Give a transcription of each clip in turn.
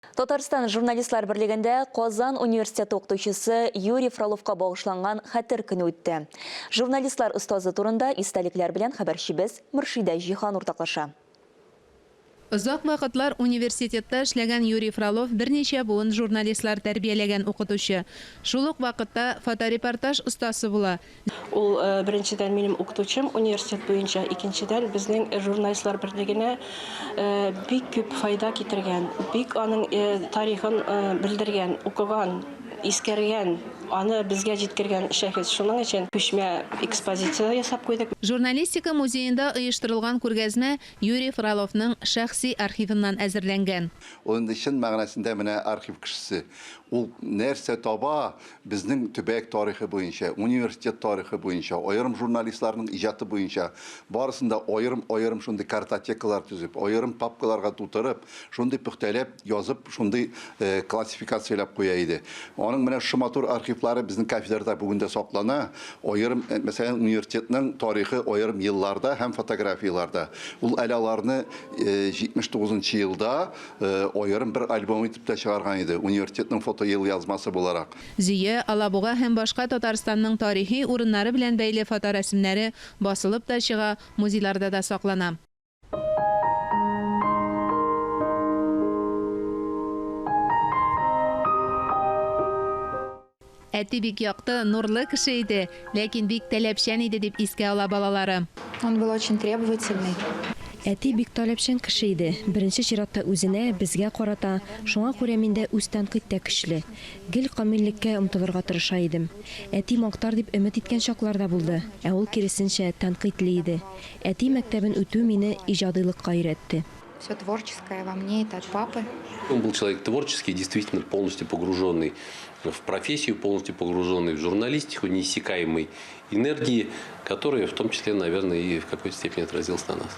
Татарстан Журналистлар берлегендә Казан университеты укытучысы Юрий Фроловка багышланган Хәтер көне үтте. Журналистлар остазы турында истәлекләр белән хәбәрчебез Мөршидә Җиһан уртаклаша. Озак вакытлар университетта эшләгән Юрий Фролов берничә буын журналистлар тәрбияләгән укытучы. Шул ук вакытта фоторепортаж остасы була. Ул, беренчедән, минем укытучым университет буенча, икенчедән, безнең журналистлар берлегенә бик күп файда китергән, бик аның тарихын белдергән, укыган, искәргән, аны безгә җиткергән шәхес. Шуның өчен күчмә экспозиция ясап куйдык. Журналистика музеенда оештырылган күргәзмә Юрий Фроловның шәхси архивыннан әзерләнгән. Ул инде чын мәгънәсендә менә архив кешесе. Ул нәрсә таба, безнең төбәк тарихы буенча, университет тарихы буенча, аерым журналистларның иҗаты буенча, барысын да аерым-аерым шундый картотекалар төзеп, аерым папкаларга тутырып, шундый пөхтәләп язып, шундый классификацияләп куя иде. Аның менә шушы матур архивлары безнең кафедрада бүген дә саклана. Аерым, мәсәлән, университетның тарихы аерым елларда һәм фотографияләрдә. Ул әле аларны 79 нчы елда Аерым бер альбом итеп тә чыгарган иде, университетның фотоелъязмасы буларак. Зөя, Алабуга һәм башка Татарстанның тарихи урыннары белән бәйле фоторәсемнәре басылып та чыга, музейларда да саклана. Әти бик якты, нурлы кеше иде, ләкин бик таләпчән иде, дип искә ала балалары. Он был очень требовательный. Әти бик таләпчән кеше иде. Беренче чиратта үзенә, безгә карата, шуңа күрә миндә үзтәнкыйть тә көчле. Гел камиллеккә омтылырга тырыша идем. Әти мактар дип өмет иткән чаклар да булды, ә ул, киресенчә, тәнкыйтьли иде. Әти мәктәбен үтү мине иҗадыйлыкка өйрәтте. Все творческое во мне это от папы. Он был человек творческий, действительно полностью погруженный в профессию, полностью погруженный в журналистику, неиссякаемой энергии, которая в том числе, наверное, и в какой-то степени отразилась на нас.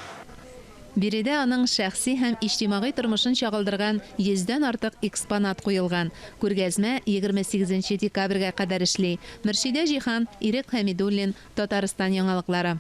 Биредә аның шәхси һәм иҗтимагый тормышын чагылдырган йөздән артык экспонат куелган. Күргәзмә 28 нче декабрьгә кадәр эшли. Мөршидә Җиһан, Ирек Хәмидуллин, Татарстан яңалыклары.